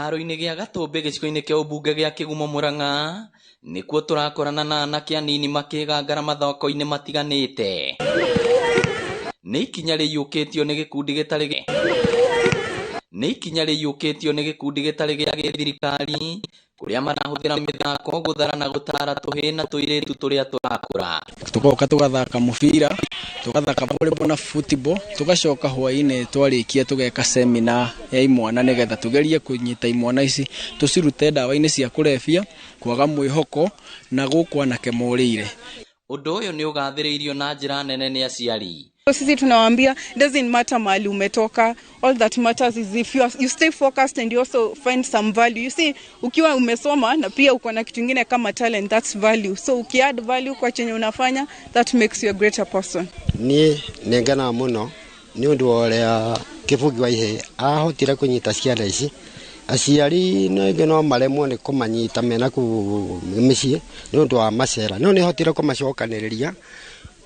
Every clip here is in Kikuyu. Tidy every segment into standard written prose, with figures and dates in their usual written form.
Kĩharo-inĩ gĩa Gatũmbĩ gĩcigo-inĩ kĩa ũmbunge gĩa Kĩgumo Mũrang'a nĩkuo tũrakorana na anake anini makĩgangara mathako-inĩ matiganĩte. Nĩ ikinya rĩiyũkĩtio nĩ gĩkundi gĩtarĩ nĩ ikinya rĩiyũkĩtio nĩ gĩkundi gĩtarĩ gĩa gĩthirikari kũrĩa marahũthĩra mĩthako gũthara na gũtara tũhĩĩ na tũirĩtu tũrĩa tũrakũra. Tugoka tugathaka mũbira, tugathaka volleyball na football, tugacoka hwaĩ-inĩ twarĩkia tũgeka seminar ya imwana nĩgetha tugerie kũnyita imwana ici tũcirute ndawa-inĩ cia kũrebia, kwaga mwĩhoko na gũkũ anake morĩire. Ũndũ ũyũ nĩ ũgathĩrĩirio na njĩra nene nĩ aciari. Sisi tunawaambia doesn't matter mahali umetoka, all that matters is if you stay focused and you also find some value. You see, ukiwa umesoma na pia uko na kitu kingine kama talent, that's value. So ukiadd value kwa chenye unafanya, that makes you a greater person. Niĩ nĩ ngenaga mũno nĩ ũndũ wa ũrĩa Kĩbũgi wa Ihĩĩ ahotire kũnyita ciana ici. Aciari rĩngĩ no maremwo nĩ kũmanyita mena kũu mĩciĩ nĩ ũndũ wa macera, no nĩ ahotire kũmacokanĩrĩria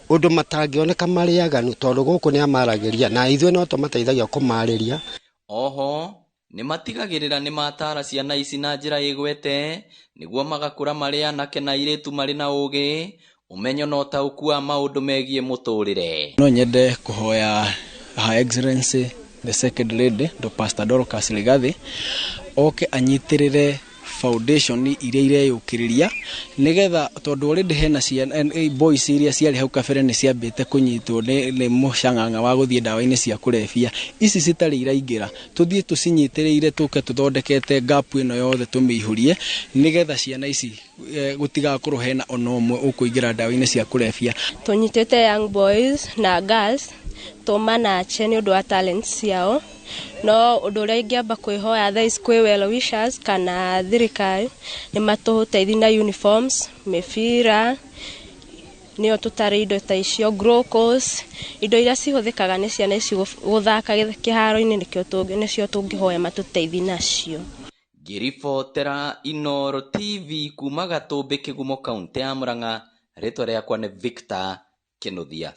ũndũ matangĩoneka marĩ aganu tondũ gũkũ nĩ amaragĩria na ithuĩ no tũmateithagia kũmarĩria. Oho nĩ matigagĩrĩra nĩ matara ciana ici na njĩra ĩgwete nĩguo magakũra marĩ anake na airĩtu marĩ na ũgĩ, ũmenyo na ũtaũku wa maũndũ megiĩ mũtũrĩre. No nyende kũhoya Her Excellency the Second Lady Pastor Dorcas Rigathi oke anyitĩrĩre foundation iria ireyũkĩrĩria nĩgetha tondũ already hena ciana boys iria ciarĩ hau kabere nĩ ciambĩte kũnyitwo nĩ mũcang'ang'a wa gũthiĩ ndawa-inĩ cia kũrebia, ici citarĩ iraingĩra tũthiĩ tũcinyitĩrĩire tũke tũthondekete gap ĩno yothe tũmĩihũrie nĩgetha ciana ici gũtigakorwo hena ona ũmwe ũkũingĩra ndawa-inĩ cia kũrebia. Tũnyitĩte young boys na girls tũmanache nĩ ũndũ wa talents ciao, no ũndũ ũrĩa ingĩamba kwĩhoya thaa ici kwĩ well wishers kana thirikari nĩ matũteithie na uniforms, mĩbira nĩyo tũtarĩ indo ta icio, glucose, indo iria cihũthĩkaga nĩ ciana ici gũthaka kĩharo-inĩ nĩcio tũngĩhoya matũteithie nacio. Ngĩribotera Inooro TV kuma Gatũmbĩ Kĩgumo kaũntĩ ya Murang'a, rĩtwa rĩakwa nĩ Victor Kĩnuthia.